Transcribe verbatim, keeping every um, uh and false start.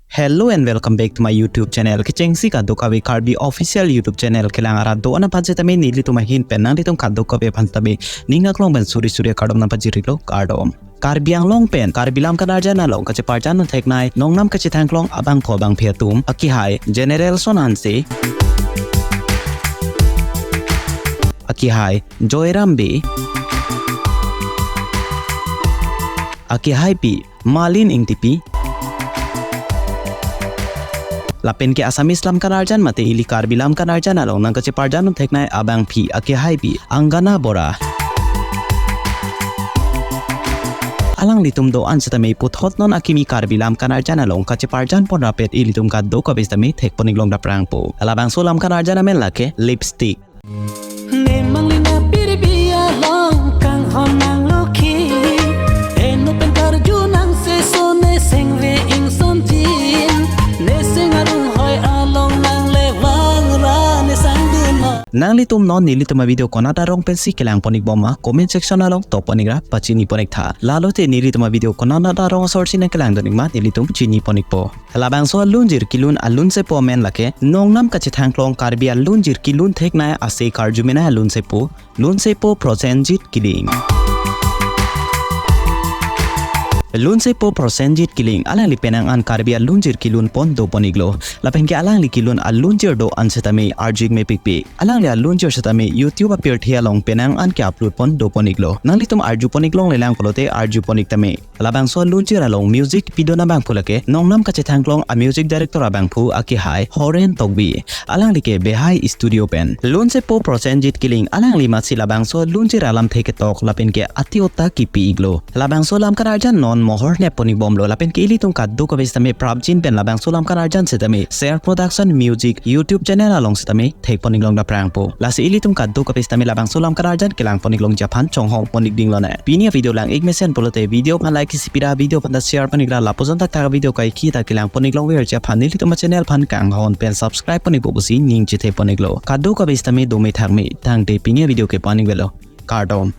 Hello and welcome back to my YouTube channel. Kechengsi kadokave Karbi official YouTube channel kelang arat do-an aphan setame nelitum ahin pen nanglitum kadokave aphan setame ning aklong pen suri suri kardom nangpajirlo, kardom. Karbi Anglong pen Karbi Lamkan Arjan along kacheparjan theknei nongnam kachethangklong abangphu abangphi atum, akehai General Son Hanse, akehai Joyram Bey, akehaipi Malin Ingtipi, lapen ke Assamese Lamkan Arjan mate ili Karbi Lamkan Arjan along nangkacheparjan theknei abangphi akehaipi Angana Bora. Alanglitum do-an setame puthot non akimi Karbi Lamkan Arjan along kacheparjan pon rapet ilitum kadokave setame thekpon iklong daprangpo. Labangso Lamkan Arjan amen lake Lipstick. Nemang lina pirbi along kanghon nang lokhi. Eno pen karju nang seso ne sengve ingsonjin. Ne seng arung hoi along nang le vangra ne sangdun no. Nanglitum non nelitum avideo konat arong pensi kelangpon ikbom ma comment section along topon ikra pachinipon iktha. Lalote nelitum avideo konat arong asorsi nangkelangdun ikma nelitum chinipon ikpo. Labangso alunjir kelun alunsepo amen lake nongnam kachethangklong Karbi alunjir kelun theknei ase karjumenei alunsepo, lunsepo Prosenjit Killing. Lunsepo Prosenjit Killing alangli penang an Karbi alunjir kelun pon dopon iklo. Lapen ke alangli kelun alunjir do-an setame arju ikmepikpik. Alangli alunjir setame YouTube apirthe along penang an ke-upload pon dopon iklo. Nanglitum arjupon iklonglelang pulote arjupon iktame. Labangso alunjir along music pidon abangphu lake nongnam kachethangklong amusic director abangphu akehai Horen Tokbi. Alangli ke Behai Studio pen. Lunsepo Prosenjit Killing alangli masi labangso alunjir alamthe ketok lapen ke ati ota kipi iklo. Labangso Lamkan Arjan non mohor neppon ikbomlo lapen ke ilitum kadokave setame prapjin pen labangso Lamkan Arjan setame Ser Production Music YouTube channel along setame thekpon iklong daprangpo. Lasi ilitum kadokave setame labangso Lamkan Arjan kelangpon iklongji aphan chonghongpon ikding lonang. Pini avideo lang ikmesen pulote video aphan like isi pira, video aphan ta share pon ikra, lapuson thakthak video kaiketa kelangpon iklongverji aphan nelitum achannel aphan kanghon pen subscribe pon ikpo pusi ning chethepon iklo. Kadokave setame dome thakme, tangte pini avideo ke pon ikvelo. Kardom.